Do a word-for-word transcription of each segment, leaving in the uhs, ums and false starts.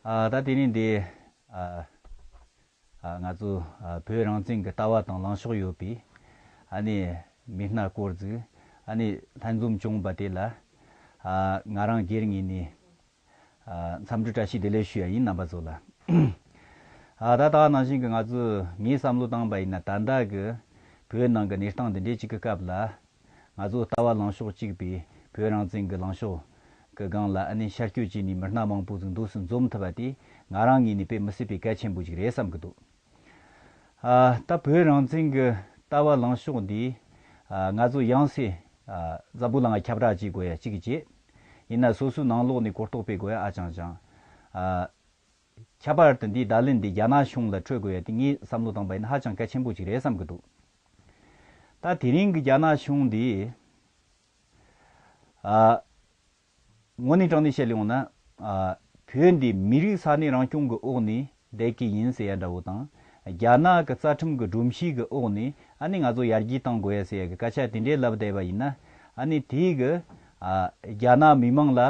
ཨ། ད་དེ་རིང་འདི་ཨ་ཨ་ང་ཚོ་ཨ་བོད་རང་བཙན་གྱི་ལྟ་བ་དང་ལངས་ཕྱོགས་ཡོད་པའི་ཨ་ནི་མི་སྣ་སྐོར་ཟིག་ཨ་ནི་ལྷན་འཛོམས་བྱུང་བ་དེ་ལ་ཨ་ང་རང་སྒེར་ངོས་ནས་ཨ་འཚམས་འདྲི་བཀྲ་ཤིས་བདེ་ལེགས་ཞུ་ཡ་ཡིན། རྣམ་པ་ཚོ་ལ། ཨ་ད་ད་ག་ནང་བཞིན་གྱི་ང་ཚོས་ངས་བསམ་བློ་བཏང་པ་ཡིན་ན། ད་ལྟ་གི་བོད་ནང་གི་གནས་སྟངས་འདི་འདྲའི་ཅིག་གི་སྐབས་ལ། ང་ཚོ་ལྟ་བ་ལངས་ཕྱོགས་གཅིག་པའི་བོད་རང་བཙན་གྱི་ལངས་ཕྱོགས་ཀྱི་སྒང་ལ་ཨ་ནི་ཤར་བསྐྱོད་བྱས་ནས་མི་སྣ་མང་པོ་ཟིག་འདུག་སེ་འཛོམས་ཐུབ་པ་དེ་ང་རང་ངོས་ནས་དཔེ་མི་སྲིད་པའི་གལ་ཆེན་པོ་ཅིག་རེད་བསམ་གྱི་འདུག་ཨ་ད་བོད་རང་བཙན་གྱི་ལྟ་བ་ལངས་ཕྱོགས་འདི་ཨ་ང་ཚོ་ཡང་སེ་ཨ་འཛམ་བུ་གླིང་ང་ཁྱབ་བསྒྲགས་བྱེད་དགོས་ཡ་གཅིག་བྱས། ཡིན་ན་སོ་སོའི་ནང་ལོགས་ནས་གོ་རྟོགས་སྤེལ་དགོས་ཡ་ཨ་ཅང་ཅང་ཨ། ཁྱད་པར་དུ་འདིའི་བརྡ་ལན་འདི་རྒྱ་ནག་གཞུང་ལ་སྤྲོད་དགོས་ཡ་དེ་ངས་བསམ་བློ་བཏང་པ་ཡིན་ན་ཧ་ཅང་གལ་ཆེན་པོ་ཅིག་རེད་བསམ་གྱི་འདུག་ད་དེ་རིང་གི་རྒྱ་ནག་གཞུང་འདི་ཨ་དངོས་གནས་དྲང་གནས་བཤད་ཡོང་ན། ཨ་བོད་འདི་མི་རིགས་ས་གནས་རང་སྐྱོང་གི་འོག་ནས་བསྡད་ཀྱི་ཡིན་ཟེར་ཡ་འདྲ་བོ་དང་། རྒྱ་ནག་གི་རྩ་ཁྲིམས་ཀྱི་སྒྲོམ་གཞི་གི་འོག་ནས་ཨ་ནི་ང་ཚོ་ཡར་རྒྱས་གཏང་དགོས་ཡ་ཟེར་ཡ་གི་སྐད་ཆ་དེ་འདྲའི་ལབ་བསྡད་པ་ཡིན་ན། ཨ་ནི་དེའི་གི་ཨ་རྒྱ་ནག་མི་མང་ལ་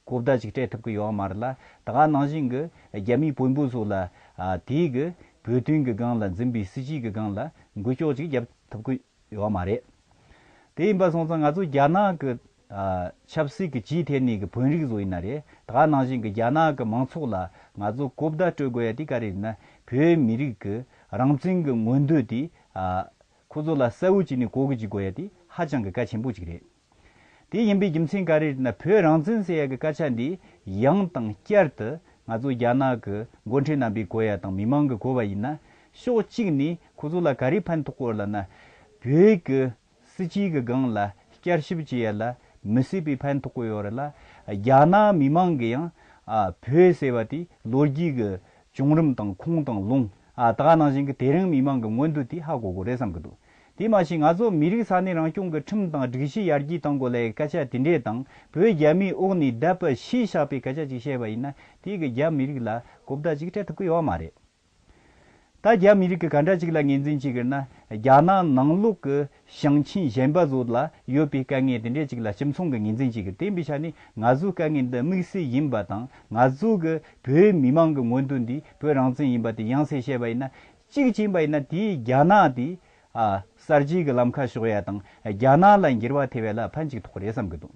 གོ་བརྡ་ཅིག་སྤྲད་ཐུབ་ཀྱི་ཡོད་མ་རེད་ལ། ད་ག་ནང་བཞིན་གྱི་རྒྱ་མིའི་དཔོན་པོ་ཚོ་ལ་ཨ་དེའི་གི་བོད་དོན་གྱི་སྒང་ལ་འཛིན་པའི་སྲིད་བྱུས་ཀྱི་སྒང་ལ་འགུལ་སྐྱོད་ཅིག་རྒྱབ་ཐུབ་ཀྱི་ཡོད་མ་རེད། དེ་ཡིན་པ་སོང་ཙང་ང་ཚོ་རྒྱ་ནག་གི་ཨ་ཆབ་སྲིད་ཀྱི་ཇུས་ཐད་ནས་ཀྱི་དཔོན་རིགས་ཚོ་ཡིན་ན་རེད། ད་ག་ནང་བཞིན་གྱི་རྒྱ་ནག་གི་མང་ཚོགས་ལ་ང་ཚོ་གོ་བརྡ་སྤྲོད་དགོས་ཡ་དེ་ག་རེ་རེད་ན། བོད་མི་རིགས་ཀྱི་རང་བཙན་གྱི་མངོན་འདོད་དེ་ཨ་ཁོ་ཚོ་ལ་གསལ་བོ་བྱས་ནས་གོ་གི་འཇུག་དགོས་ཡ་དེ་ཧ་ཅང་གི་གལ་ཆེན་པོ་ཅིག་རེད། དེ་ཡིན་པའི་རྒྱུ་མཚན་ག་རེ་རེད་ན། བོད་རང་བཙན་ཟེར་ཡ་གི་སྐད་ཆ་འདི་ཡང་དང་བསྐྱར་དུ་ང་ཚོ་རྒྱ་ནག་གི་འགོ་ཁྲིད་རྣམ་པས་གོ་ཡ་དང་མི་མང་གིས་གོ་བ་ཡིན་ན། ཕྱོགས་གཅིག་ནས་ཁོ་ཚོ་ལ་ག་རེ་ཕན་ཐོགས་ཀྱི་ཡོད་ལབ་ན། བོད་ཀྱི་སྲིད་བྱུས་ཀྱི་སྒང་ལ་བསྐྱར་ཞིབ་བྱེད་ཡ་ལ་མི་སྲིད་པའི་ཕན་ཐོགས་ཀྱི་ཡོད་རེད་ལ། རྒྱ་ནག་མི་མང་གིས་ཡང་ཨ་བོད་ཟེར་བ་དེ་ལོ་རྒྱུས་ཀྱི་བྱུང་རིམ་དང་ཁུངས་དང་ལུང་ཨ་ད་ག་ནང་བཞིན་གྱི་དེ་རིང་མི་མང་གི་མངོན་འདོད་དེ་ཧ་གོ་དགོས་རེད་བསམ་གྱི་འདུག་དེ་མ་ཞིག་ང་ཚོ་མི་རིགས་ས་གནས་རང་སྐྱོང་གི་ཁྲིམས་དང་སྒྲིག་གཞི་ཡར་རྒྱས་གཏང་དགོས་ལབ་ཡའི་སྐད་ཆ་དེ་འདྲས་དང་། བོད་རྒྱ་མིའི་འོག་ནས་བསྡད་པ་ཞེས་བཞག་པའི་སྐད་ཆ་ཅིག་བཤད་པ་ཡིན་ན། དེ་གི་རྒྱ་མི་རིགས་ལ་གོ་བརྡ་ཅིག་སྤྲད་ཐུབ་ཀྱི་ཡོད་མ་རེད། ད་རྒྱ་མི་རིགས་ཀྱིས་ག་འདྲ་ཅིག་ལ་ངོས་འཛིན་བྱེད་ཀྱི་ན། རྒྱ་ནག་ནང་ལོགས་ཀྱི་ཞིང་ཆེན་གཞན་པ་ཚོ་ལ་ཡོད་པའི་དཀའ་ངལ་དེ་འདྲས་ཅིག་ལ་སྤྱི་མཚུངས་ཀྱི་ངོས་འཛིན་བྱེད་ཀྱི། དེ་ཡིན་པའི་ཆ་ནས་ང་ཚོའི་དཀའ་ངལ་འདི་དམིགས་བསལ་ཡིན་པ་དང་། ང་ཚོ་གི་བོད་མི་མང་གི་མངོན་འདོད་འདི་བོད་རང་བཙན་ཡིན་པ་དེ་ཡང་སེ་བཤད་པ་ཡིན་ན། གཅིག་བྱས་པ་ཡིན་ན་དེས་རྒྱ་ནག་དེ་ཨ་གསར་བརྗེ་གི་ལམ་ཁ་ཕྱོགས་ཡ་དང་། རྒྱ་ནག་ལ་འགྱུར་བ་ཐེབས་ཡ་ལ་ཕན་ཅིག་ཐོགས་རེད་བསམ་གྱི་འདུག་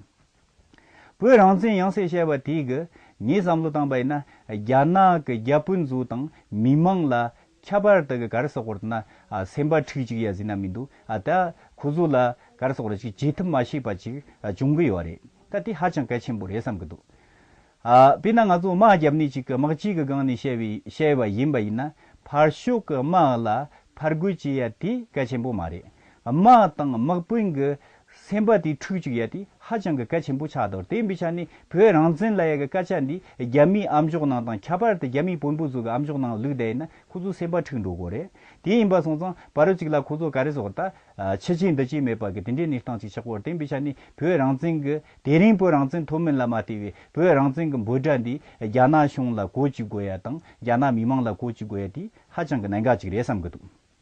བོད་རང་བཙན་ཡང་སེ་བཤད་པ་དེ་གི་ངས་བསམ་བློ་བཏང་པ་ཡིན་ན། རྒྱ་ནག་གི་རྒྱ་དཔོན་ཚོ་དང་མི་མང་ལ་ཁྱད་པར་དུ་གི་ག་རེ་ཟེར་དགོས་རེད་ན། ཨ་སེམས་པ་འཁྲུག་ཅིག་ཡ་ཟིན་ན་མི་འདུག་ཨ་ད་ཁོ་ཚོ་ལ་ག་རེ་ཟེར་དགོས་རེད། ཅིག་བྱེད་ཐབས་མ་ཤེས་པ་ཅིག་ཨ་བྱུང་གི་ཡོད་རེད། ད་དེ་ཧ་ཅང་གལ་ཆེན་པོ་རེད་བསམ་གྱི་འདུག་ཨ་དཔེར་ན་ང་ཚོ་དམག་རྒྱབ་ནས་ཅིག་གི་དམག་སྤྱི་གི་སྒང་ནས་བཤད་པའི་བཤད་པ་ཡིན་པ་ཡིན་ན། ཕར་ཕྱོགས་ཀྱི་དམག་ལ་ཕར་རྒོལ་བྱེད་ཡ་དེ་གལ་ཆེན་པོ་མ་རེད། དམག་དང་དམག་དཔོན་གྱི་སེམས་པ་དེ་འཁྲུག་བཅུག་ཡ་དེ་ཧ་ཅང་གི་གལ་ཆེན་པོ་ཆགས་འདུག་དེ་ཡིན་པའི་ཆ་ནས་བོད་རང་བཙན་ལབ་ཡ་གི་སྐད་ཆ་འདི་རྒྱ་མིའི་ཨམ་ཅོག་ནང་དང་། ཁྱད་པར་དུ་རྒྱ་མིའི་དཔོན་པོ་ཚོ་གི་ཨམ་ཅོག་ནང་བླུགས་བསྡད་ཡིན་ན། ཁོ་ཚོ་སེམས་པ་འཁྲུག་འགྲོ་གི་རེད། དེ་ཡིན་པ་སོང་ཙང་ཕ་རོལ་ཅིག་ལ་ཁོ་ཚོ་ག་རེ་ཟེར་དགོས་རེད། ད་ཨ་ཕྱི་རྒྱལ་འདི་རྒྱལ་མེད་པ་གི་དེ་འདྲའི་གནས་སྟངས་ཅིག་ཆགས་ཀྱི་ཡོད་རེད། དེ་ཡིན་པའི་ཆ་ནས་བོད་རང་བཙན་གྱི་དེ་རིང་བོད་རང་བཙན་ཐོབ་མིན་ལ་མ་ལྟོས་པའི་བོད་རང་བཙན་གྱི་འབོད་སྒྲ་འདི་རྒྱ་ནག་གཞུང་ལ་གོ་བཅུག་དགོས་ཡ་དང་། རྒྱ་ནག་མི་མང་ལ་གོ་བཅུག་དགོས་ཡ་དེ་ཧ་ཅང་གི་གནད་འགག་ཅིག་རེད་བསམ་གྱི་འདུག